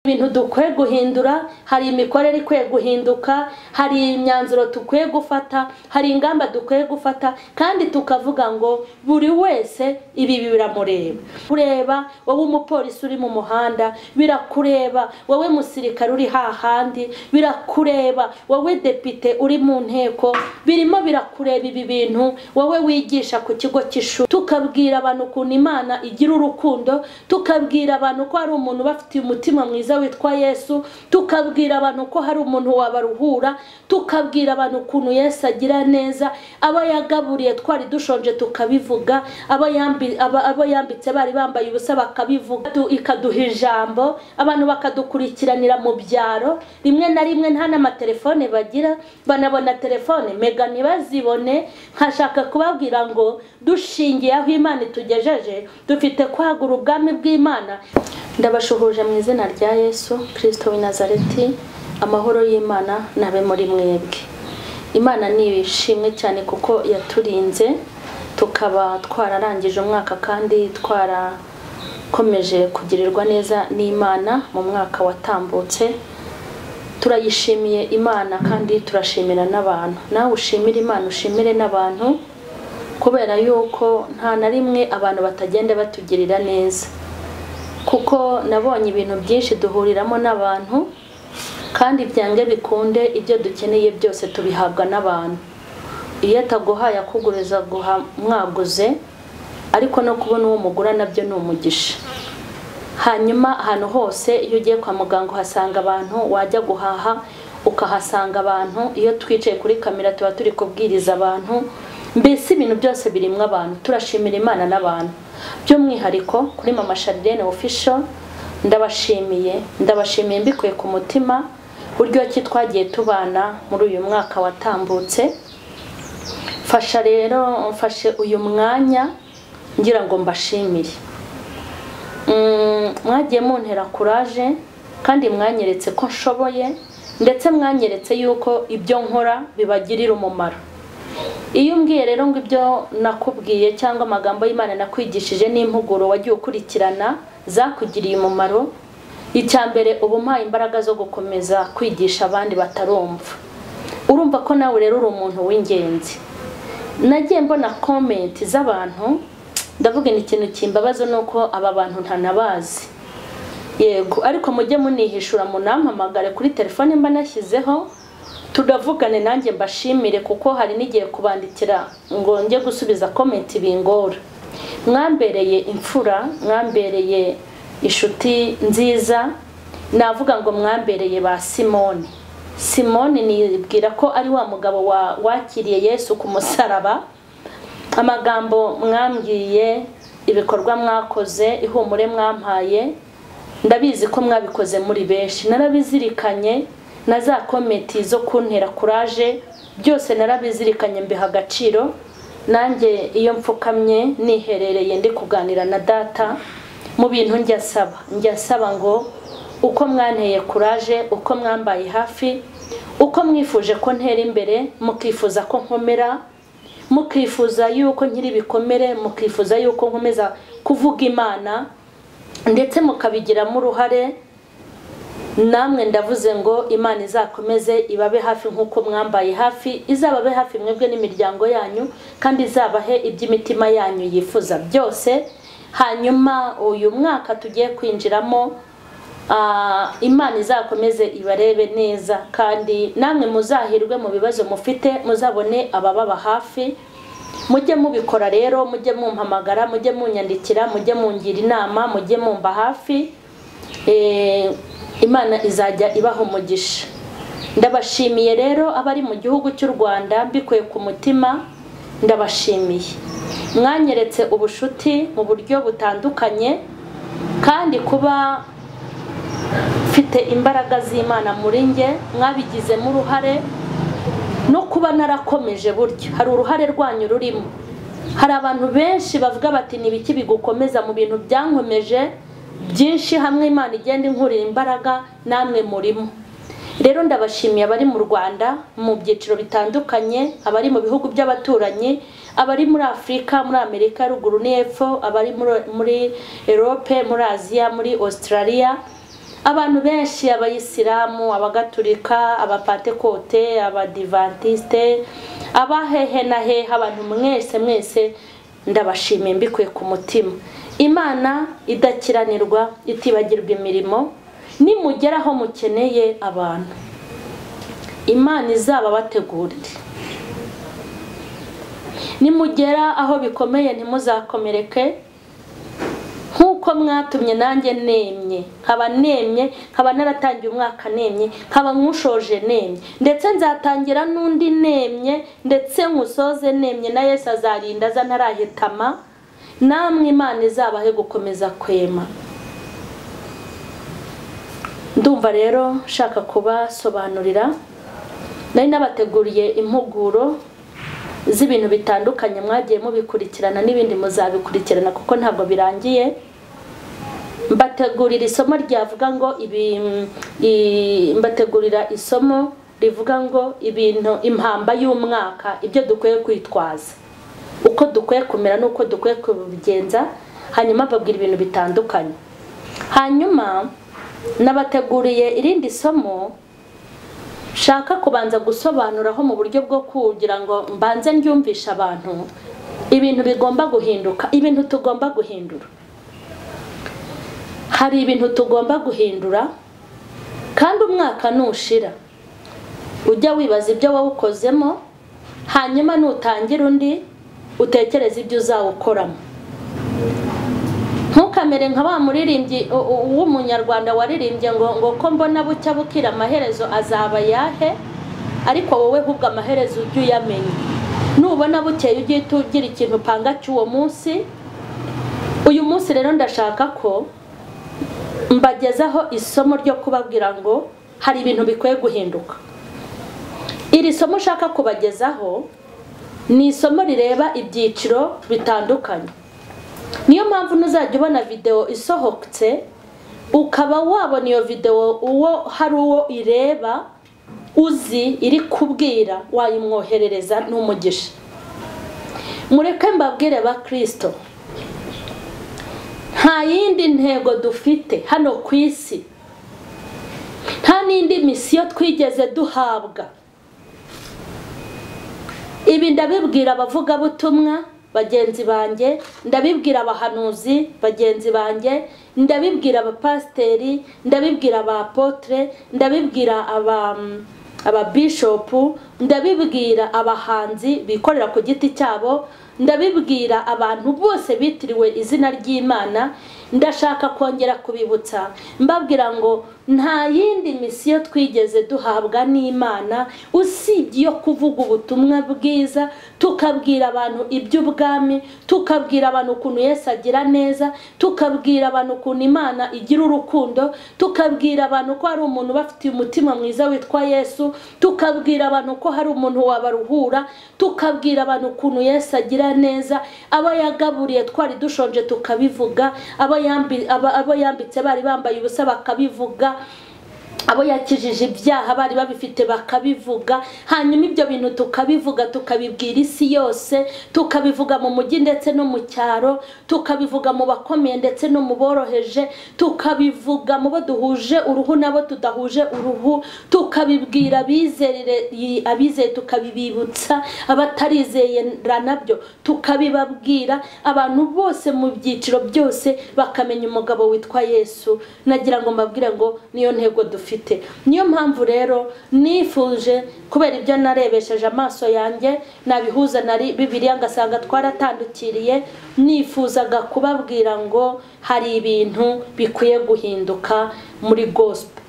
Ibintu dukwiye guhindura, hari imikorere ikwiye guhinduka, hari imyanzuro dukwiye gufata, hari ingamba dukwiye gufata, kandi tukavuga ngo buri wese ibi biramureba. Kureba wowe umupolisi uri mu muhanda birakureba, wowe musirikare uri hahandi birakureba, wowe depite uri mu nteko birimo birakureba ibi bintu, wowe wigisha ku kigo cy'ishuri. Tukabwira abantu ukuntu Imana igira urukundo, tukabwira abantu ko hari umuntu bafitiye umutima mwiza witwa Yesu, tukabwira abantu ko hari umuntu wabaruhura, tukabwira abantu ukuntu Yesu agira neza, abo yagaburiye twari dushonje tukabivuga, abo yambitse bari bambaye ubusa bakabivuga, ikaduha ijambo, abantu bakadukurikiranira mu byaro, rimwe na rimwe nta n'amatelefone bagira, banabona telefone mega ntibazibone. Nkashaka kubabwira ngo dushingiye aho Imana itugejeje, dufite kwagura ubwami bw'Imana. Ndabashuhuje mu izina rya Yesu Kristo w'i Nazareti, amahoro y'Imana nabe muri mwebwe. Imana ni ishimwe cyane kuko yaturinze tukaba twararangije umwaka kandi twarakomeje kugirirwa neza n'Imana mu mwaka watambutse. Turayishimiye Imana kandi turashimira n'abantu. Nawe ushimire Imana, ushimire n'abantu, kubera yuko nta na rimwe abantu batagenda batugirira neza. Kuko nabonye ibintu byinshi duhuriramo n'abantu, kandi byange bikunde ibyo dukeneye byose tubihabwa n'abantu. Iyo ataguhaye akuguriza guha mwaguze, ariko no kubona uwo mugura nabyo ni umugisha. Hanyuma ahantu hose iyo ugiye kwa muganga uhasanga abantu, wajya guhaha ukahasanga abantu, iyo twicaye kuri kamera tuba turi kubwiriza abantu, mbese ibintu byose birimwo abantu. Turashimira Imana n'abantu. By'umwihariko kuri Mama Charlene Official ndabashimiye mbikuye ku mutima buryo ki twagiye tubana muri uyu mwaka watambutse. Fasha rero mfashe uyu mwanya ngira ngo mbashimire. Mwagiye muntera courage kandi mwanyeretse ko nshoboye, ndetse mwanyeretse yuko ibyo nkora bibagirira umumaro. Iyo umbwiye rero ngo ibyo nakubwiye cyangwa amagambo y'Imana nakwigishije n'impuguro wagiye ukurikirana zakugiriye umumaro, icya mbere ubu mpaye imbaraga zo gukomeza kwigisha abandi batarumva. Urumva ko nawe rero uri umuntu w'ingenzi. Nagiye mbona comment z'abantu, ndavuga ni ikintu kimbabaza nuko aba bantu ntanabazi. Yego, ariko mujye munihishura munampamagare kuri telefone mba nashyizeho, turavugane nanjye mbashimire, kuko hari n'igihe kubandikira ngo njye gusubiza comment bingora. Mwambereye imfura, mwambereye inshuti nziza, navuga ngo mwambereye ba Simoni. Simoni nibwira ko ari wa mugabo wakiriye Yesu ku musaraba. Amagambo mwambwiye, ibikorwa mwakoze, ihumure mwampaye, ndabizi ko mwabikoze muri benshi, narabizirikanye na za kometi zo kuntera courage byose narabizirikanye mbiha agaciro. Nanjye iyo mfukamye niherereye ndi kuganira na data mu bintu njya nsaba ngo uko mwanteye courage, uko mwambaye hafi, uko mwifuje ko ntera imbere, mukifuza ko nkomera, mukifuza yuko nkiri bikomere, mukifuza yuko nkomeza kuvuga Imana, ndetse mukabigiramo uruhare. Namwe ndavuze ngo Imana izakomeze ibabe hafi nkuko mwambaye hafi, izababe hafi mwebwe n'imiryango yanyu, kandi izabahe iby'imitima yanyu yifuza byose. Hanyuma uyu mwaka tugiye kwinjiramo, Imana izakomeze ibarebe neza, kandi namwe muzahirwe mu bibazo mufite, muzabone abababa hafi. Mujye mubikora rero, mujye mumpamagara, mujye munyandikira, mujye mungira inama, mujye mumba hafi. Imana izajya ibaha umugisha. Ndabashimiye rero abari mu gihugu cy'u Rwanda mbikuye ku mutima, ndabashimiye. Mwanyeretse ubushuti mu buryo butandukanye, kandi kuba mfite imbaraga z'Imana muri nge mwabigizemo uruhare, no kuba narakomeje buryo hari uruhare rwanyu rurimo. Hari abantu benshi bavuga bati ni ibiki bigukomeza mu bintu byankomeje byinshi, hamwe Imana igenda inkurira imbaraga, namwe murimo. Rero ndabashimiye abari mu Rwanda mu byiciro bitandukanye, abari mu bihugu by'abaturanyi, abari muri Afrika, muri Amerika ruguru n'epfo, abari muri Europe, muri Aziya, muri Australia, Abantu benshi, abayisilamu, abagatulika, abapantekote, abadivantiste, abahehe na hehe, abantu mwese mwese ndabashimiye mbikuye ku mutima. Imana idakiranirwa itibagirwa imirimo, nimugeraho mukeneye abantu Imana izaba bategurire. Nimugera aho bikomeye ntimuzakomereke, nkuko mwatumye nanjye nemye, nkaba nemye, nkaba naratangiye umwaka nemye, nkaba nkushoje nemye, ndetse nzatangira n'undi nemye, ndetse nkusoze nemye, na Yesu azarinda aza ntarahitama. Namwe Imana izabahe gukomeza kwema. Ndumva rero nshaka kubasobanurira, nari nabateguriye impuguro z'ibintu bitandukanye, mwagiye mubikurikirana n'ibindi muzabikurikirana kuko ntabwo birangiye. Mbategurira isomo ryavuga ngo mbategurira isomo rivuga ngo ibintu impamba y'umwaka, ibyo dukwiye kwitwaza, uko dukwiye kumera n'uko dukwiye kubigenza, hanyuma mbabwira ibintu bitandukanye. Hanyuma nabateguriye irindi somo shaka kubanza gusobanuraho mu buryo bwo kugira ngo mbanze ndyumvisha abantu ibintu bigomba guhinduka, ibintu tugomba guhindura. Hari ibintu tugomba guhindura, kandi umwaka nushira ujya wibaza ibyo wawukozemo, hanyuma nutangira undi utekereza ibyo uzawukoramo. Ntukamere nka wa muririmbyi w'umunyarwanda waririmbye ngo ko mbona bucya bukira amaherezo azaba yahe, ariko wowe hubwo amaherezo ujye uyamenya. Nubona bukeye ujye ugira ikintu upanga cy'uwo munsi. Uyu munsi rero ndashaka ko mbagezaho isomo ryo kubabwira ngo hari ibintu bikwiye guhinduka. Iri somo nshaka kubagezaho ni isomo rireba ibyiciro bitandukanye. Niyo mpamvu ntuzajya ubona video isohotse ukaba wabona iyo video uwo hari uwo ireba uzi iri kubwira, wayimwoherereza n'umugisha. Mureke mbabwire ba Kristo, nta yindi ntego dufite hano ku isi, nta n'indi misiyo twigeze duhabwa. Ibi ndabibwira abavugabutumwa bagenzi banjye, ndabibwira abahanuzi bagenzi banjye, ndabibwira abapasiteri, ndabibwira abapotre, ndabibwira ababishopu, ndabibwira abahanzi bikorera ku giti cyabo, ndabibwira abantu bose bitiriwe izina ry'Imana. Ndashaka kongera kubibutsa mbabwira ngo nta yindi misiyo twigeze duhabwa n'Imana usibye iyo kuvuga ubutumwa bwiza, tukabwira abantu iby'ubwami, tukabwira abantu ukuntu Yesu agira neza, tukabwira abantu ukuntu Imana igira urukundo, tukabwira abantu ko hari umuntu bafitiye umutima mwiza witwa Yesu, tukabwira abantu ko hari umuntu wabaruhura, tukabwira abantu ukuntu Yesu agira neza, abo yagaburiye twari dushonje tukabivuga, abo yambitse bari bambaye ubusa bakabivuga, abo yakijije ibyaha bari babifite bakabivuga. Hanyuma ibyo bintu tukabivuga, tukabibwira isi yose, tukabivuga mu mujyi ndetse no mu cyaro, tukabivuga mu bakomeye ndetse no mu boroheje, tukabivuga mu bo duhuje uruhu nabo tudahuje uruhu, tukabibwira abizeye tukabibibutsa, abatarizera nabyo tukabibabwira, abantu bose mu byiciro byose bakamenya umugabo witwa Yesu. Nagira ngo mbabwire ngo niyo ntego dufite. Niyo mpamvu rero nifuje, kubera ibyo narebesheje amaso yanjye nabihuza na Bibiliya ngasanga twaratandukiriye, nifuzaga kubabwira ngo hari ibintu bikwiye guhinduka muri gospel.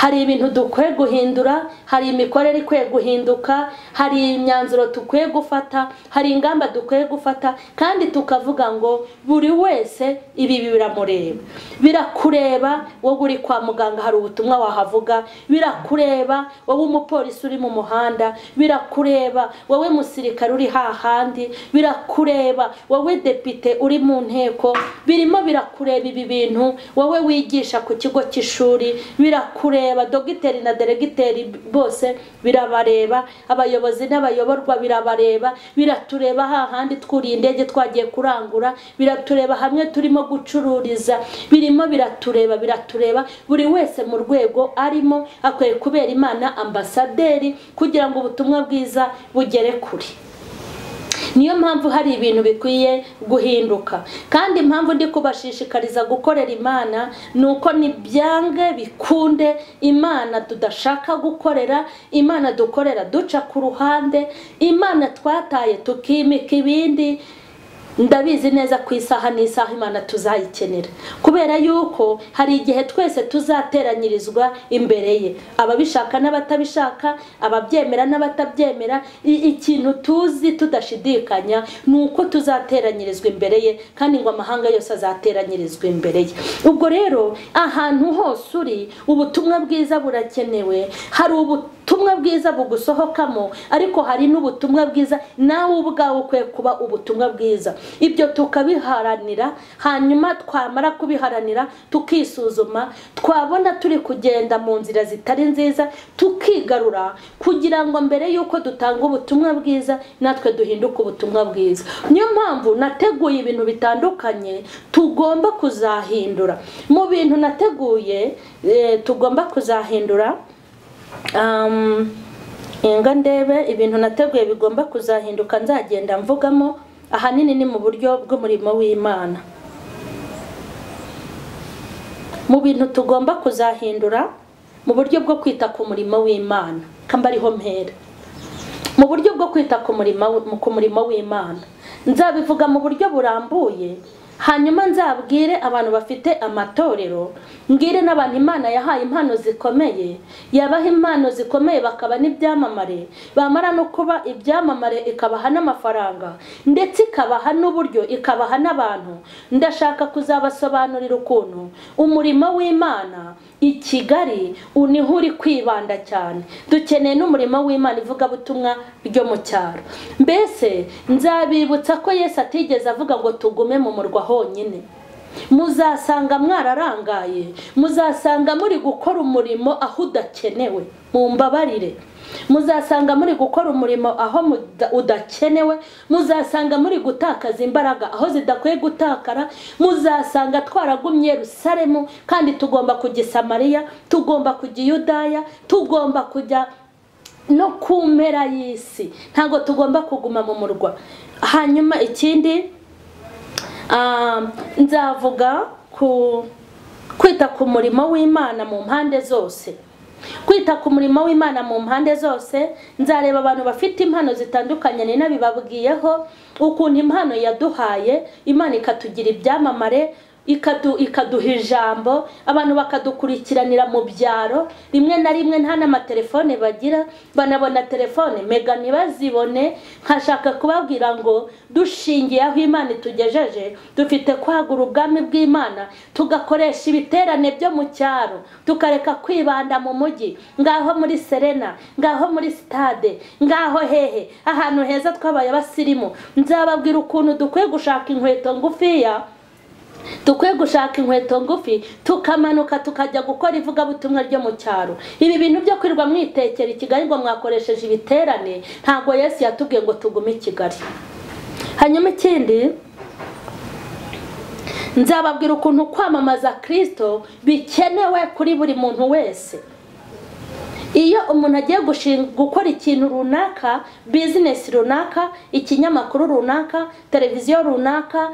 Hari ibintu dukwiye guhindura, hari imikorere ikwiye guhinduka, hari imyanzuro dukwiye gufata, hari ingamba dukwiye gufata, kandi tukavuga ngo buri wese ibi biramureba. Birakureba wowe uri kwa muganga hari ubutumwa wahavuga, birakureba wowe umupolisi uri mu muhanda, birakureba wowe musirikare uri hahandi, birakureba wowe depite uri mu nteko, birimo birakureba ibi bintu wowe wigisha ku kigo cy'ishuri, birakureba dogiteri na deregiteri bose birabareba, abayobozi n'abayoborwa birabareba, biratureba hahandi twuriye indege twagiye kurangura, biratureba hamwe turimo gucururiza, birimo biratureba, biratureba buri wese mu rwego arimo akwiye kubera Imana ambasaderi kugira ngo ubutumwa bwiza bugere kure. Niyo mpamvu hari ibintu bikwiye guhinduka, kandi impamvu ndi kubashishikariza gukorera Imana nuko nibyange bikunde Imana tudashaka gukorera, Imana dukorera duca ku ruhande, Imana twataye tukimika ibindi. Ndabizi neza ku isaha n'isaha Imana tuzayikenera, kubera yuko hari igihe twese tuzateranyirizwa imbere ye, ababishaka n'abatabishaka, ababyemera n'abatabyemera. Ikintu tuzi tudashidikanya nuko tuzateranyirizwa imbere ye, kandi ngo amahanga yose azateranyirizwa imbere ye. Ubwo rero ahantu hose uri ubutumwa bwiza burakenewe. Hari ubutumwa bwiza bugusohokamo, ariko hari n'ubutumwa bwiza nawe ubwawe ukwiye kuba ubutumwa bwiza. Ibyo tukabiharanira, hanyuma twamara kubiharanira tukisuzuma, twabona turi kugenda mu nzira zitari nziza tukigarura, kugira ngo mbere yuko dutanga ubutumwa bwiza natwe duhinduke ubutumwa bwiza. Niyo mpamvu nateguye ibintu bitandukanye tugomba kuzahindura. Mu bintu nateguye tugomba kuzahindura, inga ndebe ibintu nateguye bigomba kuzahinduka nzagenda mvugamo, ahanini ni mu buryo bw'umurimo w'Imana. Mu bintu tugomba kuzahindura mu buryo bwo kwita ku murimo w'Imana, kamba ariho mpera. Mu buryo bwo kwita ku murimo w'Imana nzabivuga mu buryo burambuye, hanyuma nzabwire abantu bafite amatorero, mbwire n'abantu Imana yahaye impano zikomeye, yabaha impano zikomeye bakaba n'ibyamamare, bamara no kuba ibyamamare ikabaha n'amafaranga, ndetse ikabaha n'uburyo, ikabaha n'abantu. Ndashaka kuzabasobanurira ukuntu umurimo w'Imana i Kigali uniho uri kwibanda cyane. Dukeneye n'umurimo w'Imana ivugabutumwa ryo mu cyaro. Mbese nzabibutsa ko Yesu atigeze avuga ngo tugume mu murwa honyine. Muzasanga mwararangaye, muzasanga muri gukora umurimo aho udakenewe, mumbabarire. Muzasanga muri gukora umurimo aho udakenewe, muzasanga muri gutakaza imbaraga aho zidakwiye gutakara, muzasanga twaragumye Yerusalemu kandi tugomba kujya Samariya, tugomba kujya Yudaya, tugomba kujya no ku mpera y'isi. Ntago tugomba kuguma mu murwa. Hanyuma ikindi nzavuga ku kwita ku murimo w'Imana mu mpande zose. Kwita ku murimo w'Imana mu mpande zose, nzareba abantu bafite impano zitandukanye, ni nabibabwiyeho ukuntu impano yaduhaye Imana ikatugira ibyamamare, ikaduha ijambo, abantu bakadukurikiranira mu byaro, rimwe na rimwe nta n'amatelefone bagira, banabona telefone mega ntibazibone. Nkashaka kubabwira ngo dushingiye aho Imana itugejeje, dufite kwagura ubwami bw'Imana, tugakoresha ibiterane byo mu cyaro, tukareka kwibanda mu mujyi, ngaho muri Serena, ngaho muri stade, ngaho hehe, ahantu heza twabaye abasirimu. Nzababwira ukuntu dukwiye gushaka inkweto ngufiya, dukwiye gushaka inkweto ngufi tukamanuka tukajya gukora ivugabutumwa ryo mu cyaro. Ibi bintu byo kwirwa mwitekera i Kigali ngo mwakoresheje ibiterane, ntago Yesu yatubwiye ngo tugume i Kigali. Hanyuma ikindi nzababwira ukuntu kwamamaza Kristo bikenewe kuri buri muntu wese. Iyo umuntu agiye gukora ikintu runaka, business runaka, ikinyamakuru runaka, televiziyo runaka,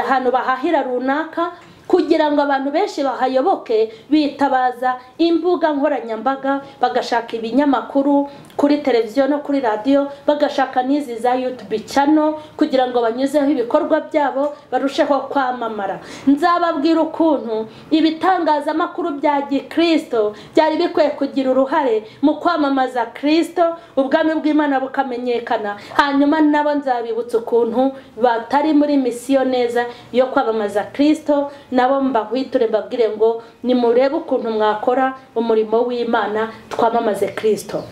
ahantu bahahira runaka, kugira ngo abantu benshi bahayoboke, bitabaza imbuga nkoranyambaga, bagashaka ibinyamakuru kuri televiziyo no kuri radio, bagashaka n'izi za YouTube channel kugira ngo banyuzeho ibikorwa byabo barusheho kwamamara. Nzababwira ukuntu ibitangazamakuru bya Gikristo byari bikwiye kugira uruhare mu kwamamaza Kristo, ubwami bw'Imana bukamenyekana. Hanyuma nabo nzabibutsa ukuntu batari muri misiyo neza yo kwamamaza Kristo, nabo mbahwiture mbabwire ngo nimurebe ukuntu mwakora umurimo w'Imana twamamaze Kristo.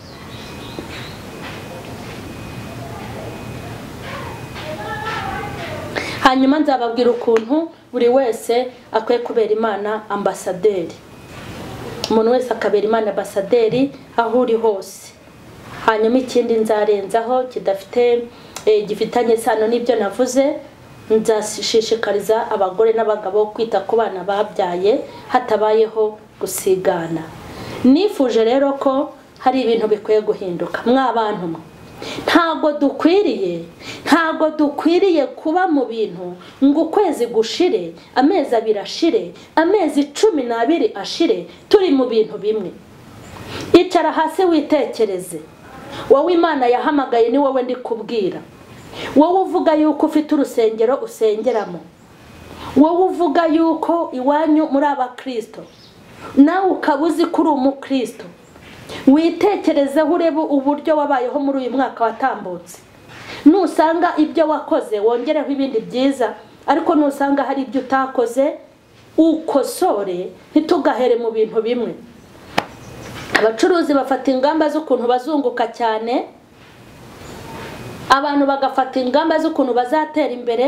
Hanyuma nzababwira ukuntu buri wese akwiye kubera Imana ambasaderi. Umuntu wese akabera Imana ambasaderi aho uri hose. Hanyuma ikindi nzarenzaho kidafite gifitanye isano n'ibyo navuze, nzashishikariza abagore n'abagabo kwita ku bana babyaye hatabayeho gusigana. Nifuje rero ko hari ibintu bikwiye guhinduka mwabantu mwe. Ntago dukwiriye kuba mu bintu ngo ukwezi gushire, amezi abiri ashire, amezi 12 ashire, turi mu bintu bimwe. Icara hasi witekereze. Wowe Imana yahamagaye ni wowe ndi kubwira. Wowe uvuga yuko ufite urusengero usengeramo, wowe uvuga yuko iwanyu muri abakristo, nawe ukaba uzi ko uri umukristo, witekerezeho urebe uburyo wabayeho muri uyu mwaka watambutse. Nusanga ibyo wakoze wongereho ibindi byiza, ariko nusanga hari ibyo utakoze ukosore, ntitugahere mu bintu bimwe. Abacuruzi bafata ingamba z'ukuntu bazunguka cyane, abantu bagafata ingamba z'ukuntu bazatera imbere.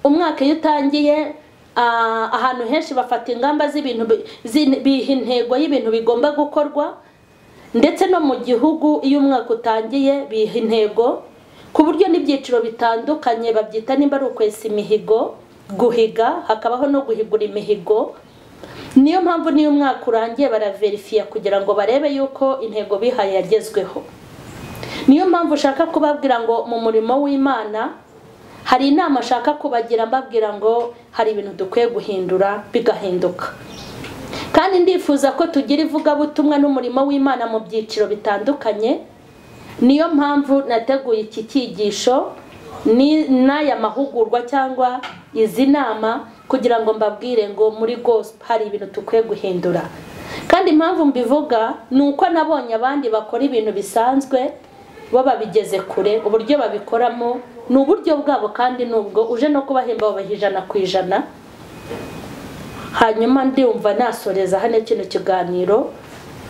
Umwaka iyo utangiye ahantu henshi bafata ingamba z'ibintu, biha intego y'ibintu bigomba gukorwa, ndetse no mu gihugu iyo umwaka utangiye biha intego ku buryo n'ibyiciro bitandukanye babyita nimba ari ukwesa imihigo, guhiga, hakabaho no guhigura imihigo. Niyo mpamvu niyo umwaka urangiye baraverifiya kugira ngo barebe yuko intego bihaye yagezweho. Niyo mpamvu ushaka kubabwira ngo mu murimo w'Imana hari inama ashaka kubagira, mbabwira ngo hari ibintu dukwiye guhindura bigahinduka. Kandi ndifuza ko tugira ivugabutumwa n'umurimo w'Imana mu byiciro bitandukanye. Niyo mpamvu nateguye iki cyigisho n'aya mahugurwa cyangwa izi nama kugira ngo mbabwire ngo muri gospel hari ibintu dukwiye guhindura. Kandi impamvu mbivuga ni uko nabonye abandi bakora ibintu bisanzwe bo babigeze kure, uburyo babikoramo ni uburyo bwabo, kandi nubwo uje no kubahemba babaha 100%. Hanyuma ndumva nasoreza hano kino kiganiro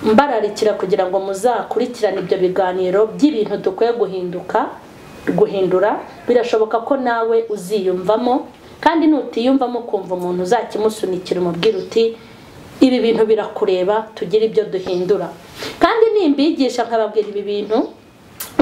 mbararikira kugira ngo muzakurikirane ibyo biganiro by'ibintu dukwiye guhindura. Birashoboka ko nawe uziyumvamo, kandi nutiyumvamo kumva umuntu uzakimusunikira umubwira uti ibi bintu birakureba, tugire ibyo duhindura. Kandi nimbigisha nkababwira ibi bintu,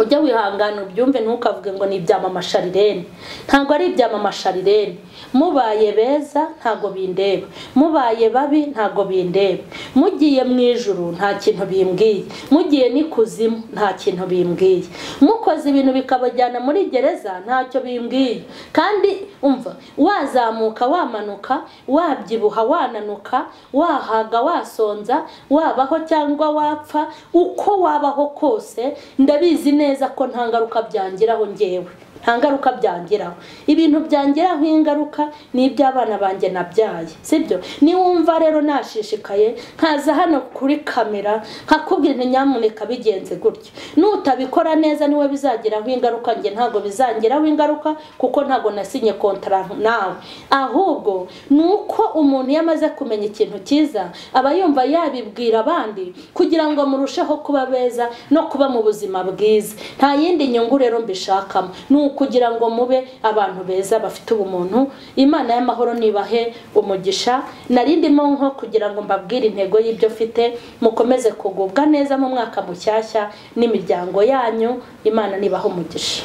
ujya wihangana ubyumve, ntukavuge ngo ni ibya mama Sharirene. Ntabwo ari ibya mama Sharirene. Mubaye beza ntago bindeba, mubaye babi ntago bindeba, mugiye mu ijuru nta kintu bimbwiye, mugiye n'ikuzimu nta kintu bimbwiye, mukoze ibintu bikabajyana muri gereza ntacyo bimbwiye. Kandi umva, wazamuka wamanuka, wabyibuha wananuka, wahaga wasonza, wabaho cyangwa wapfa, uko wabaho kose ndabizi neza ko nta ngaruka byangiraho ngewe. Nta ngaruka byangiraho. Ibintu byangiraho ingaruka ni iby'abana banjye nabyaye, sibyo? Niwumva rero nashishikaye nkaza hano kuri kamera nkakubwira nti nyamuneka bigenze gutyo, nutabikora neza niwe bizagiraho ingaruka, nge ntago bizangiraho ingaruka kuko ntago nasinye contrat nawe. Ahubwo nuko umuntu yamaze kumenya ikintu cyiza aba yumva yabibwira abandi kugira ngo murusheho kuba beza no kuba mu buzima bwiza. Nta yindi nyungu rero mbishakamo, kugira ngo mube abantu beza bafite ubumuntu. Imana y'amahoro nibahe umugisha. Narindimo nko kugira ngo mbabwire intego y'ibyo mfite, mukomeze kugubwa neza mu mwaka mushyashya n'imiryango yanyu. Imana nibahe umugisha.